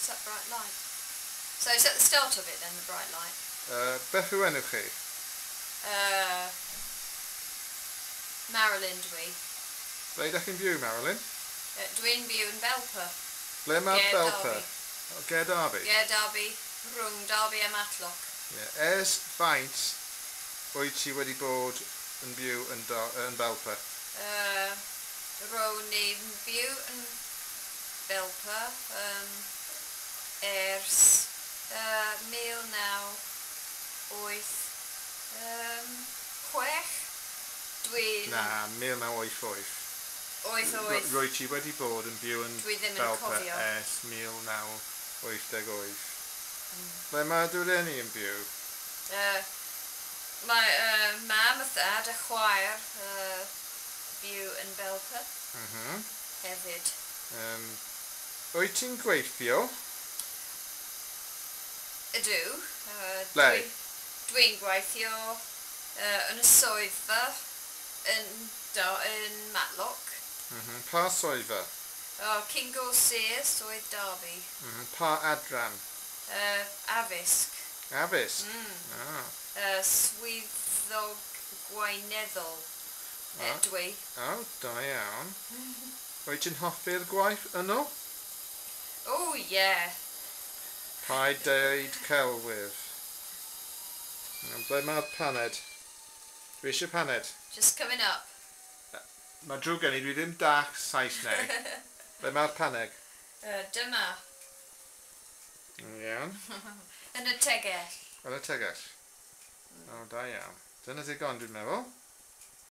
Is that bright light? So is that the start of it then, the bright light? Beth yw enw chi? Marilyn dwi. Ble ydych chi'n byw, Marilyn? Dwi'n byw yn Belper. Ble mae Ger Belper? Derby. O, Ger Derby? Ger Derby, rhwng Derby a Matlock. Yeah. Ers faint wyt ti wedi bod yn byw yn Belper? Ro'n i'n byw yn Belper ers 1986. Dwi'n... Na, 1988. Wyth wyth. Rwyt ti wedi bod yn byw yn Dwi ddim yn Belper cofio. ers 1988. Ble mae dy rieni yn byw? Mae mam a thad a chwaer byw yn Belper hefyd. Wyt ti'n gweithio? Ydw. Ble? Dwi'n gweithio yn y swyddfa yn Matlock. Pa swyddfa? Oh, Cyngor Sir, Swydd Derby. Pa adran? Addysg. Addysg? Mm. Ah. Swyddog gweinyddol. Dwi. O, da iawn. Wyt ti'n hoffi'r gwaith yno? Oh, yeah. Paid deud celwydd. Ble mae'r paned? Dwi eisiau paned. Just coming up. Mae drwg gen i, dwi ddim dallt Saesneg. Ble mae'r paned? Dyma. Iawn. Yn y tegell. Yn y tegell. O, da iawn. Dyna digon, dwi'n meddwl.